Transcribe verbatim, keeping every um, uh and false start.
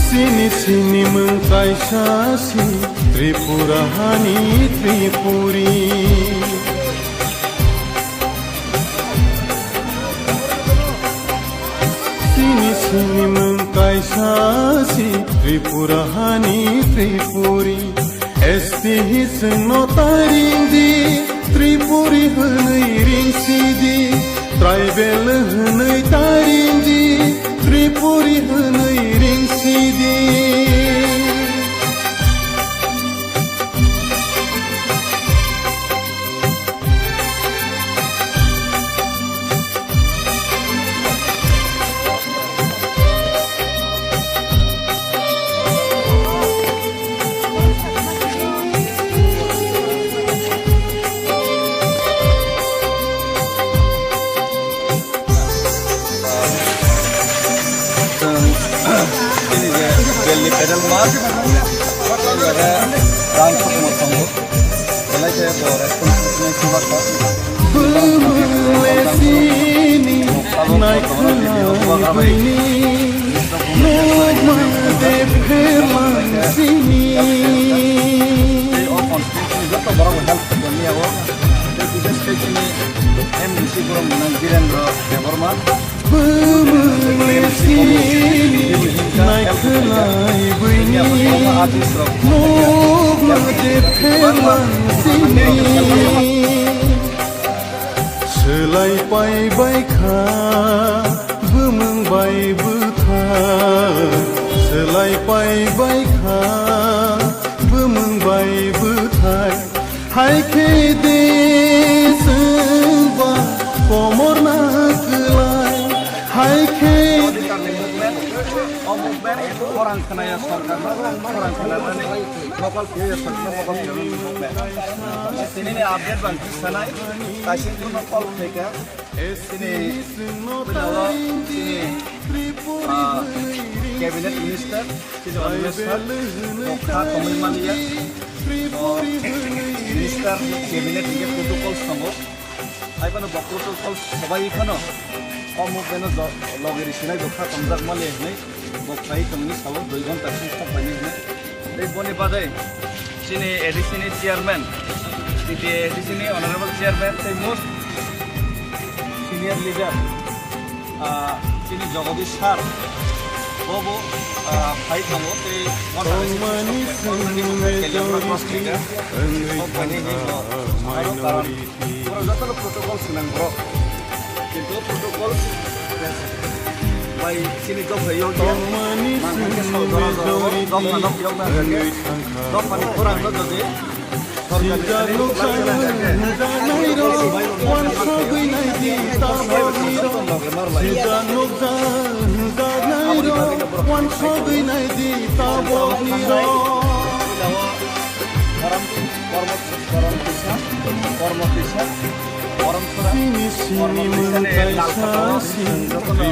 Sini sini mung kaisa si Tripura hani Tripuri. Sini sini mung kaisa si Tripura hani Tripuri. S T hi chwngno taring di, Tripuri hwnwi ring si di, tribal hwnwi taring di, Tripuri hwnwi ring si di. Chwng chini je Delhi pedal march, ebe rang sokmo tongo. Belai khe bo responsibility nai chubakkha. Bumung le sini naikhwlai bini, nokma de pherman sini. Tei o constituency ni joto borok bo help khaimani yago. Tei bises khe chini M D C borok nang Birendra Debbarma. Bumung le sini naikhwlai bini, nokma de pherman sini. Swlai pai bai kha bumung bai bwthai, swlai pai bai kha bumung bai bwthai. Hai khe de chwngba komorna kwlai, hai khe. O movement khorang khnaya sorkar, khorang khnanani mokol khe sorkar mokol khe movement. Tini ni update bang kisa nai, kaising kuno call khe ka. Chini, chini, ah, cabinet minister, chini Animesh sir, bo kha tongwi maliya. Bo minister, cabinet hingke protocols tongo. Hai phano bo protocols sobai phano, o movement no jo-, loge ri sinai bo kha tongjak maliya hinui. Bo khlai tongni sao dui ghonta sing thok paini hwnwi. Tei boni bagwi chini A D C ni chairman, chini A D C ni honorable chairman tei most senior leader, ah, chini Jagadish sir, bo bo, ah, phai tongo tei already cross khaijak. Bo phaini hwnwi bo aro karon Borok jotono protocol swnang borok. Kintu protocol bai chini dophai yok ya. Mang khe sal jora jora o dopha nok yok na khe. Dopha ni khorang no jodi sorkar ni sari khwlai swnang khe. Protocol bai rok no khe. Aboni bagwi no borok khe. Aboni bagwi no borok khe. Haram kormo, kormo tisa, kormo tisa, kormo tisa ni lal sakao jotono